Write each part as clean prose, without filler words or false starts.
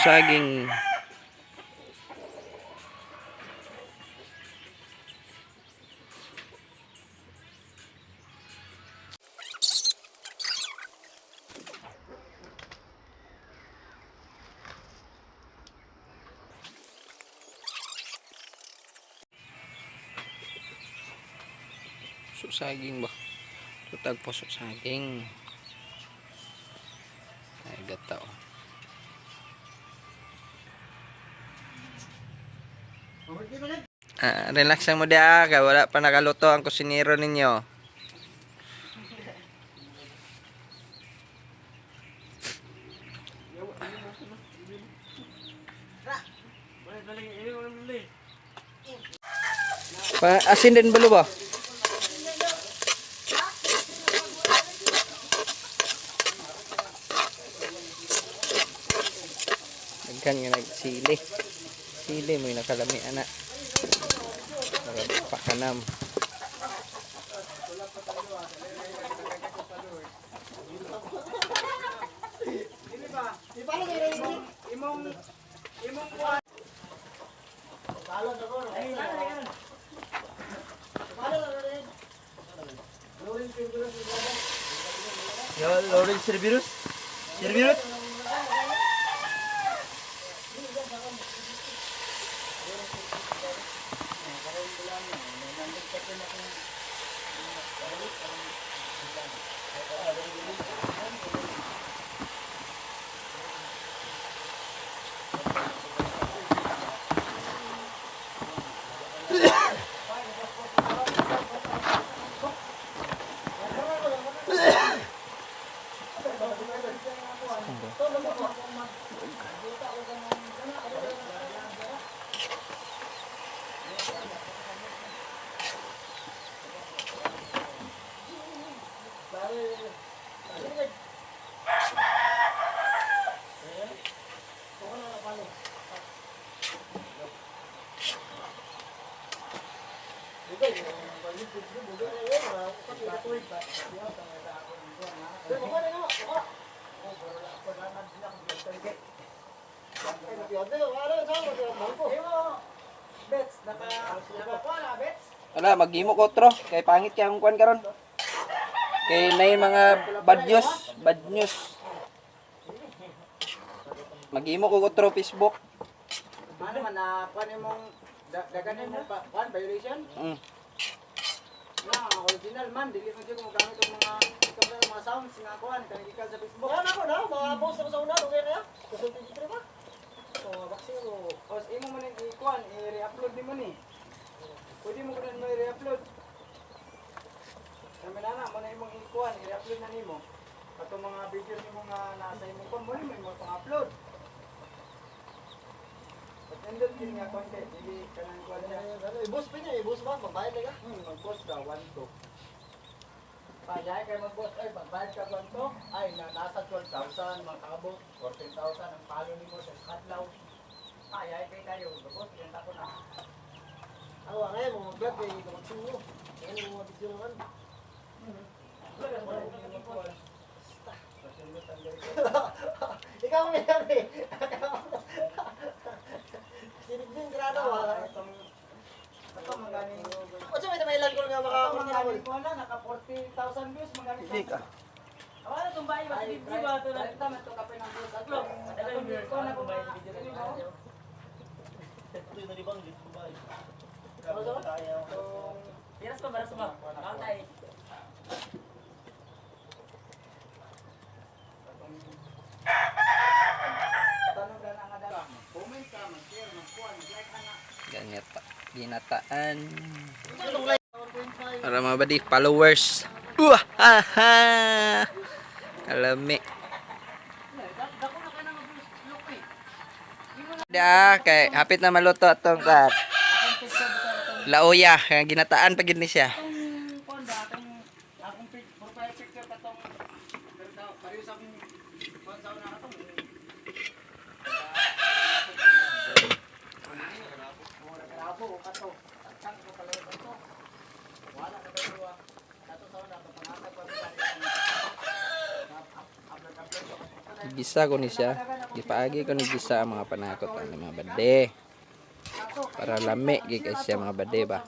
Saging. So, saging ba? Tutag po sa saging. Ay, gata oh. Ah, relax lang mo dia kay wala pa nakaluto ang kusinero ninyo. Pa asin din balo ba? Daghan nga nagsili. Sili mo yung nakalami ana. Para pakanam. Lawrence Cerberus? Cerberus? Wala, maghimo ko otro. Kay pangit kay akong kuan karon. Kay nay mga bad news, bad news. Maghimo ko otro Facebook. Ano man na kuan imong dagan mo pa kuan violation? Na original man dili man jud ko mogamit og mga ikaw mga sounds nga kuan kanang gikan sa Facebook. Wala na ako na, mga post ako sa una, okay na ya? 2023 ba? So, vaccine ko. Os imo man ning i-kuan i-re-upload nimo ni. Pwede mo kunan mo i-re-upload. Kami na na mo na imong i-kuan i-re-upload na nimo. Katong mga videos nimo nga nasa imong kuan mo nimo imong pang-upload. But nindot kini nga content dili kanang kuan niya. Ano, i-boost pa niya, i-boost ba? Magbayad na ka? Mag-post ka 1 2. Payay kay mag-post ay magbayad ka 1 2 ay na nasa 12,000 makaabot 14,000 ang palo nimo sa kadlaw. Ay kay kayo boss yan ako na. Ako, ang ngayon, mga vlog kay vaccine mo. Ano yung mga video naman? Ikaw ang mayari. Sinigdin, grado ba? Ito magaling. O siya, may tamailan ko nga Ito makakuha magaling ko na naka 40,000 views magaling. Hindi ka. Awala itong bahay, mas Ay, video ba ito na? Ay, tama ito kape ng views. Atlo. Ko na ko mga Piras pa, baras pa. Kantay. Tanong na nga dala. Comment ka, mag-share, mag-kuan, mag-like ana. Ganyan ginataan. Para mga buddy, followers. Uah, ha, ha. Kalami. Da, kay hapit na maluto atong kat. Laoya, kaya ginataan pa gid ni siya. Atong kuan ba atong akong profile picture katong pero daw pareho sa akong kuan sa una katong Grabo kato. Tagtag ko pala yung kato. Wala na ba duwa. Kato sa una katong pangatag pa sa Gisa ko ni siya. Gipaagi ko ni gisa ang mga panakot ani mga bade. Para lami gid kay siya mga bade ba.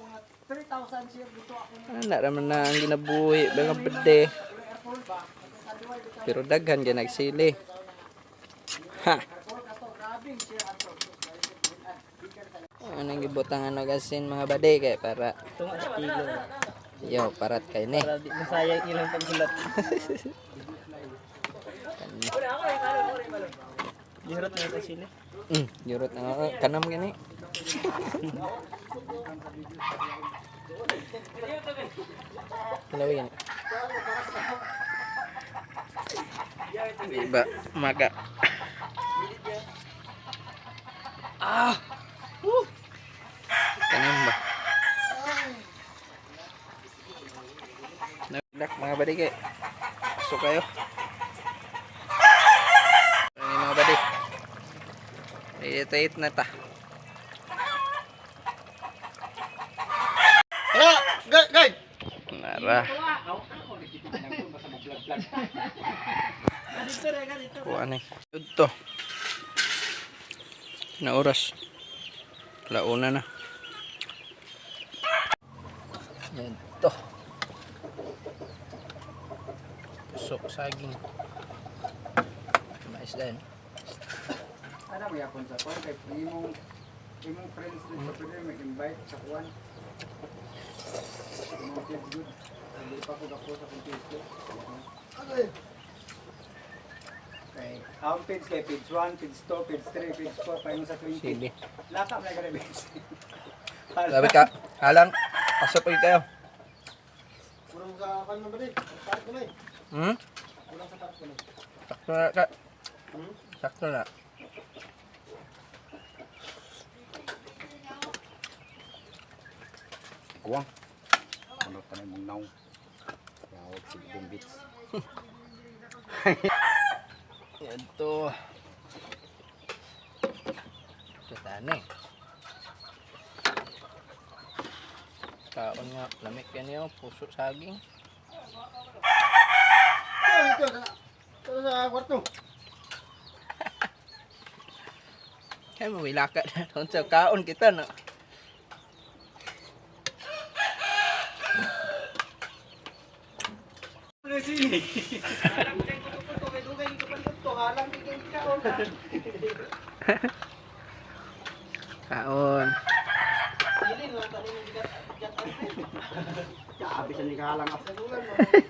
3,000 share dito ako. Ana ra man na ang ginabuhi mga bade. Pero daghan gyud nagsili. Ha. Anong gibutang ano gasin mga bade kay para Tunga sa kilo. yo parat kay ni. Para di masayang ilang pagsulat. Gihurot na ito sila. Yurot na ako. Kanam gani. Kalawi gani. Iba maga. Ah. Woo. Kanam ba? Nagdak mga badige. Gusto kayo? Ano yung mga badi? Itait na ta. Tara, guard, guard. Nara. Kuha na eh. Ito. Na oras. Launa na. Yan to. Pusok saging. Mais din. Ano mo yapon sa kuan kay imong imong friends dito pwede mag-invite sa kuan. Imong kids good. Hindi pa ko gako sa akong page ko. Kay ang page kay page 1, page 2, page 3, page 4, pa yung sa 20. Sige. Laka man ka page. Sabi ka, halang. Pasok ulit kayo. Kulang sa kan man ba Parat ko na eh. Hmm? Kulang sa parat ko na. Sakto na ka. Sakto na. Kuwang. Ano pa na imong naong. Yawag si Bumbits. Ito. Ito na eh. Kaon nga, lamig yan yun, puso saging. Ito, ito. Ito sa kwarto. Kaya mawila ka na doon sa kaon kita na. Kaon. Sabi sa nikahalang ako.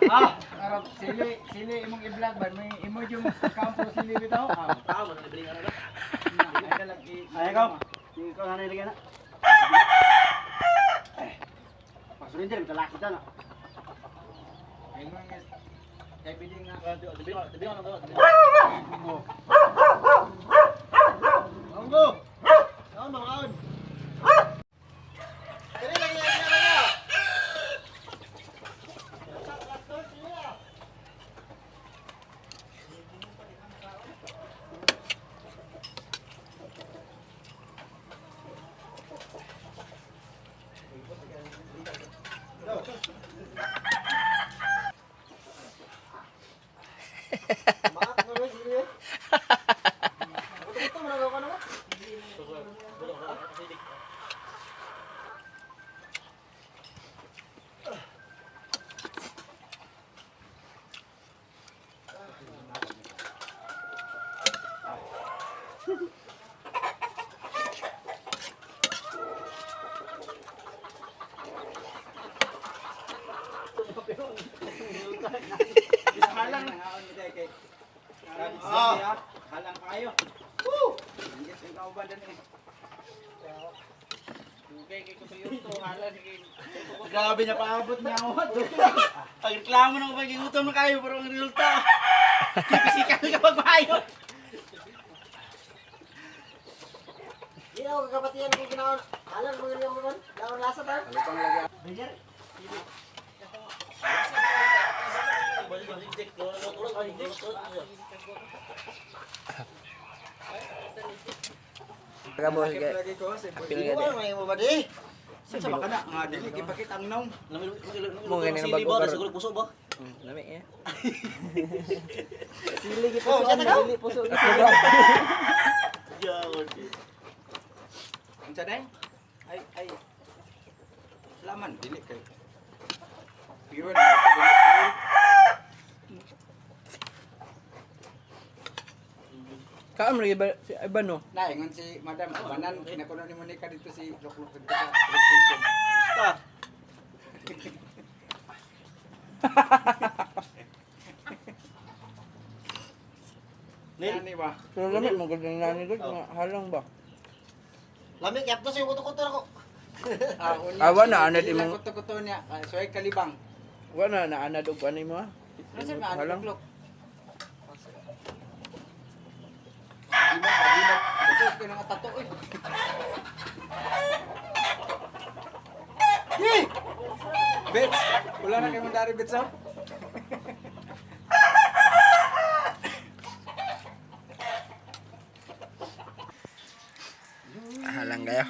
Ah, arap sili sili imong i-vlog ba may imo yung account sa sili bitaw. Ah, Tama, nabili ka na ba? ay Ay, ikaw. Ikaw na nilagyan na. Pag-surrender, matalaki na. Kay bidi nga. Anggo! Kaon, mga kaon. Kani lang yan, yan, yan. Maak na rin, sige. Ito, managaw ka na ba? Halang haon mi kay. Ah, halang kayo. Woo! Ingit ang kauban din eh. Grabe na paabot niya ako. Ang reklamo ng pagigutom na kayo pero ang resulta. Pisikal ka magmayo. Hindi ako kakapatiyan kung ginawa. Alam mo ginawa mo man? Laon lasa ta? Kabo sige. Lagi ko sa Apil ka Ano may mo ba di? Sa baka na nga dili gipakit ang naong. Mo gani na bago karon. Siguro puso ba? Lami eh. Sili gipuso. Dili puso. Unsa day? Ay ay. Laman dili kay. Pure na ito, dili pure. Kaam ra iba si iba no. Na ingon si Madam Banan kinakuno ni Monica dito si Lukluk dito sa police station. Basta. Nil. Nani ba? Pero lami mo gud nani gud mga halang ba. Lami kay aptos yung kuto-kuto ako. Ah, unya. Ah, wala, anad Dili lang imong- kuto-kuto niya. Ah, soy kalibang. Wala na naanad og ano mo ah. Ano sa mga Halang. Lukluk? Pagilap, pagilap. Ito ko nga tato oy. Hey! Bets, wala na kay mandari bets ah. Halang kayo.